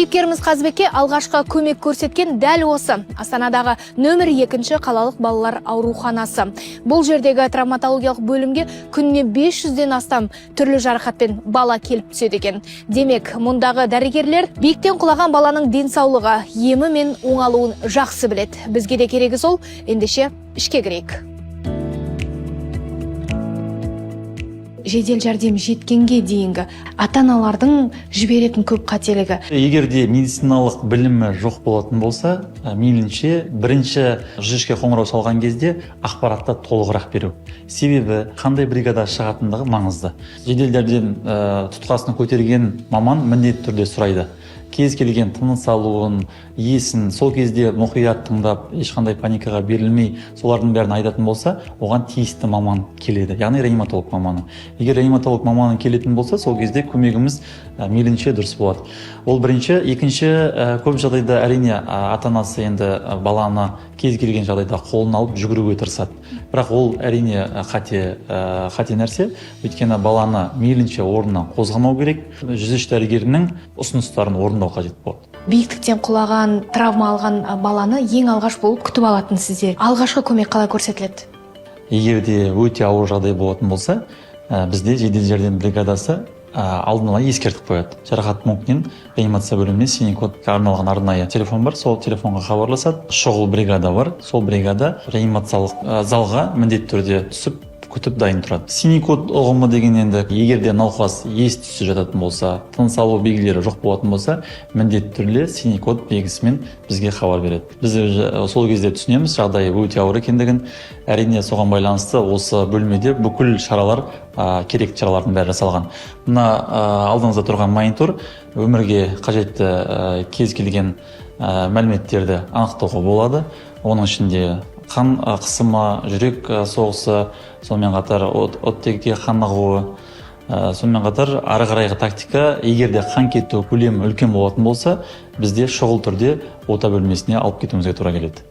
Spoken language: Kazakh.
Кейіпкеріміз Қазыбекке алғашқы көмек көрсеткен дәл осы Астанадағы нөмір 2 қалалық балалар ауруханасы. Бұл жердегі травматологиялық бөлімге күніне 500-ден астам түрлі жарақатпен бала келіп түседі екен. Демек, мұндағы дәрігерлер биіктен құлаған баланың денсаулығы, емі мен оңалуын жақсы біледі. Бізге де керегі сол, ендеше ішке кірейік. Жедел жәрдем жеткенге дейінгі ата-аналардың жіберетін көп қателігі. Егер де медициналық білімі жоқ болатын болса, мейлінше бірінші 103-ке қоңырау шалған кезде ақпаратты толығырақ беру. Себебі қандай бригада шығатындығы маңызды. Жедел жәрдем тұтқасын көтерген маман міндетті түрде сұрайды. Кез келген тыныс алуын, есін сол кезде мұқият тыңдап, ешқандай паникаға берілмей, солардың бәрін айтатын болса, оған тиісті маман келеді, яғни реаниматолог маманы. Егер реаниматолог маманы келетін болса, сол кезде көмегіміз мейлінше дұрыс болады. Ол бірінші. Екінші, көп жағдайда, әрине, ата анасы енді баланы кез келген жағдайда қолына алып жүгіруге тырысады. Бірақ ол, әрине, қате нәрсе, өйткені баланы мейлінше орнынан қозғамау керек, 103 дәрігерінің ұсыныстарын орындау қажет болады. Биіктіктен құлаған, травма алған баланы ең алғаш болып күтіп алатын сіздер. Алғашқы көмек қалай көрсетіледі? Егер де өте ауыр жағдай болатын болса, бізде жедел жәрдем бригадасы алдын ала ескертіп қояды. Жарақат пунктінен реанимация бөліміне синий кодқа арналған арнайы телефон бар, сол телефонға хабарласады. Шұғыл бригада бар, сол бригада реанимациялық залға міндетті түрде түсіп, күтіп дайын тұрады. Синий код ұғымы деген енді егер де науқас ес түссіз жататын болса, тыныс алу белгілері жоқ болатын болса, міндетті түрде синий код белгісімен бізге хабар береді. Біз уже сол кезде түсінеміз жағдайы өте ауыр екендігін. Әрине, соған байланысты осы бөлмеде бүкіл шаралар, керекті шаралардың бәрі жасалған. Мына алдыңызда тұрған монитор өмірге қажетті кез келген мәліметтерді анықтауға болады. Оның ішінде қан қысымы, жүрек соғысы, сонымен қатар оттекке қан ағуы, сонымен қатар ары қарайғы тактика. Егер де қан кету көлемі үлкен болатын болса, бізде шұғыл түрде ота бөлмесіне алып кетуімізге тура келеді.